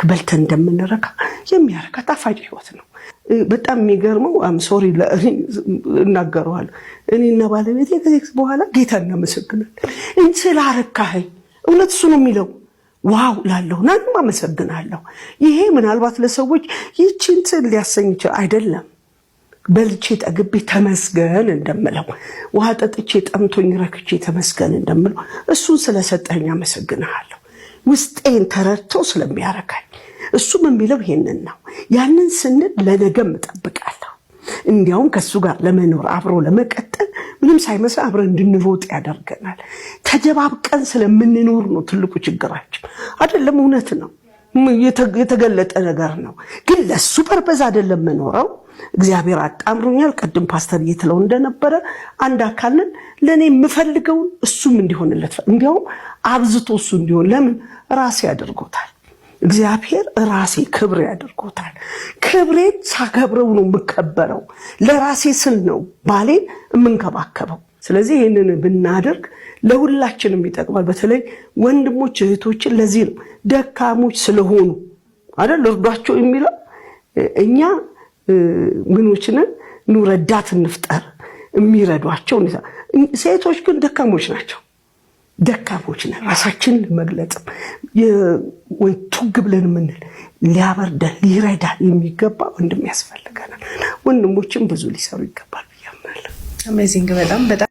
በልተን እንደምንረካ የሚያረካ ጣፋጭ ህይወት ነው። በጣም የሚገርመው፣ I'm sorry እናገረዋለሁ። እኔና ባለቤቴ ከሴክስ በኋላ ጌታ እናመሰግናለን ስላረካኸኝ። እውነት እሱ ነው የሚለው፣ wow ላለሁ ናንም አመሰግናለሁ። ይሄ ምናልባት ለሰዎች ይህቺ እንትን ሊያሰኝ ይችላል። አይደለም። በልቼ ጠግቤ ተመስገን እንደምለው፣ ውሃ ጠጥቼ ጠምቶኝ ረክቼ ተመስገን እንደምለው፣ እሱን ስለሰጠኝ አመሰግንሃለሁ። ውስጤን ተረድቶ ስለሚያረካኝ እሱም የሚለው ይሄንን ነው። ያንን ስንል ለነገም እጠብቃለሁ። እንዲያውም ከእሱ ጋር ለመኖር፣ አብሮ ለመቀጠል፣ ምንም ሳይመስል አብረን እንድንሮጥ ያደርገናል። ተደባብቀን ስለምንኖር ነው ትልቁ ችግራችን። አይደለም፣ እውነት ነው፣ የተገለጠ ነገር ነው። ግን ለሱ purpose አይደለም የምኖረው። እግዚአብሔር አጣምሮኛል። ቅድም ፓስተር እየትለው እንደነበረ አንድ አካል ነን። ለእኔ የምፈልገውን እሱም እንዲሆንለት፣ እንዲያውም አብዝቶ እሱ እንዲሆን ለምን ራሴ ያደርጎታል። እግዚአብሔር ራሴ ክብር ያደርጎታል። ክብሬን ሳከብረው ነው የምከበረው። ለራሴ ስል ነው ባሌን የምንከባከበው። ስለዚህ ይህንን ብናደርግ ለሁላችንም ይጠቅማል። በተለይ ወንድሞች እህቶችን፣ ለዚህ ነው ደካሞች ስለሆኑ አይደል እርዷቸው የሚለው። እኛ ምኖች ነን? ኑ ረዳት እንፍጠር፣ የሚረዷቸው። ሴቶች ግን ደካሞች ናቸው። ደካሞች ነን። ራሳችንን መግለጽም ወይ ቱግ ብለን የምንል፣ ሊያበርደን ሊረዳን የሚገባ ወንድም ያስፈልገናል። ወንድሞችም ብዙ ሊሰሩ ይገባል ብዬ አምናለሁ። Amazing፣ በጣም በጣም።